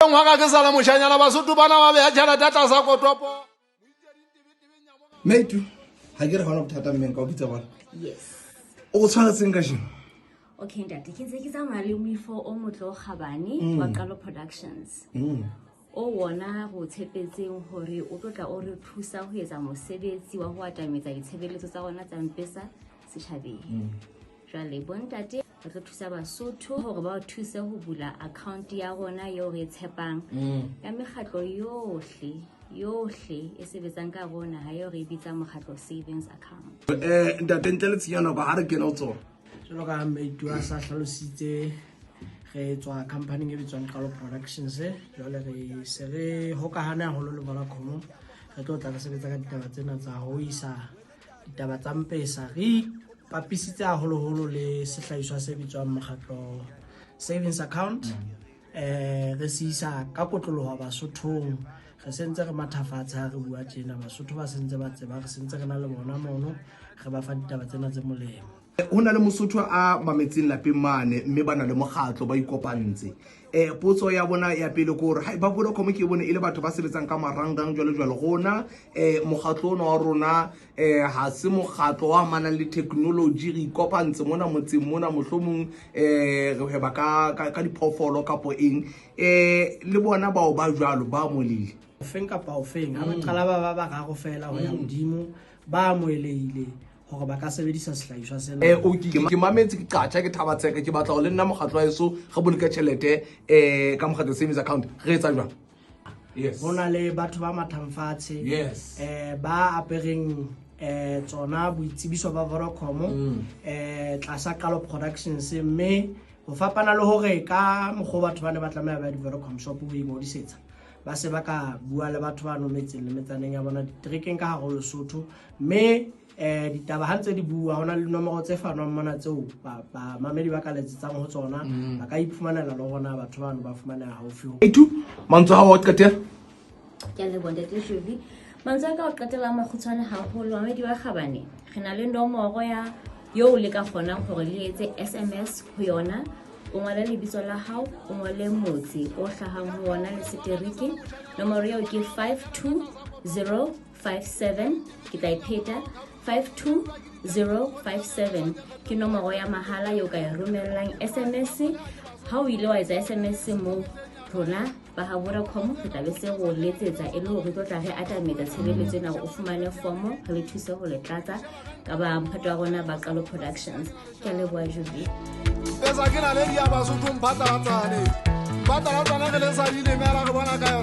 Ngwaka ke sala moshanyana Basotho bana ba beha tjhelete tlasa kotopo. Meitu, ha ke re hona bothata mmeng ka o bitsa bona. Yes. O go tshwanetseng ka jeno. Okay ntate, ke ntse ke tsamaya le moifo o motle o kgabane wa Qalo Productions. O wona re o tshepetseng hore o tlo tla o re thusa ho etsa mosebetsi wa ho atametsa ditshebeletso tsa rona tsa Mpesa setjhabeng. Jwale bontate re tlo thusa Basotho hore ba o thuse ho bula account ya rona eo re e tshepang ya mekgatlo yohle yohle e sebetsang ka rona ha eo re e bitsang mokgatlo savings account. Ntate ntle le tshenyo nako ha re kene ho tsona. Jwalo ka Meitu a sa hlalositse, re tswa company e bitswang Qalo Productions. Jwale re se re hokahane haholo le Vodacom, re tlo tla re sebetsa ka ditaba tsena tsa ho isa ditaba tsa Mpesa. Re ipapisitse haholoholo le sehlahiswa se bitswang mokgatlo savings account. Re se isa ka kotloloho Basothong, re sentse re mathafatshe ha re bua tjena, Basotho ba sentse ba tseba, re sentse re na le bona mono, re ba fa ditaba tsena tse molemo. Ho na le Mosotho a mametseng lapeng mane mme ba na le mokgatlo ba ikopantse. Potso ya bona ya pele ke hore hai ba Vodacom ke bone e le batho ba sebetsang ka marangrang jwalo jwalo, rona mokgatlo ona wa rona ha se mokgatlo wa amanang le technology, re ikopantse mona motseng mona, mohlomong re hweba ka diphoofolo kapo eng, le bona bao ba jwalo ba molile ofeng kapa ofeng ha ba qala ba ba bararo fela ho ya hodimo ba amohelehile hore ba ka sebedisa sehlahiswa sena. O ke mametse ke qatjha ke thabatseke, ke batla ho le nna mokgatlo wa heso re boloke tjhelete ka mokgatlo savings account, re etsa jwang? Yes. Ho na le batho ba mathang fatshe. Yes. Ba apereng tsona boitsebiso ba Vodacom tlasa Qalo Productions, mme ho fapana le hore ka mokgwa batho ba ne ba tlameha ba di-Vodacom shop ho ingodisetsa, ba se ba ka bua le batho ba nometseng le metsaneng ya bona diterekeng ka hare ho Lesotho, mme ditaba ha ntse di bua hona le dinomoro tse fanwang mona tseo bamamedi ba ka letsetsang ho tsona, ba ka iphumanela le rona batho bano ba fumaneha haufi ho. Eitu, mantswe a hao a qetela? Ke a leboha ntate Jovi. Mantswe a ka o qetela makgutshwane haholo, mamedi wa kgabane, re na le nomoro ya eo le ka kgonang hore le etse SMS ho yona. O ngole lebitso la hao, o ngole motse o hlahang ho ona le setereke. Nomoro eo ke 52057, ke tla e pheta 52057, ke nomoro ya mahala eo ka e romellang SMS. Ha o ile wa etsa SMS moo, rona ba ha Vodacom re tla be se re o letsetsa e le hore re tlo tla re atametsa tshebeletso ena hore o fumane fomo, re le thuse ho le tlatsa ka ba mphato wa rona ba Qalo Productions. Ke a leboha Jovi. Mpesa ke naledi ya Basotho, mphatlalatsane. Mphatlalatsane re le sa di lemela re bona ka yona.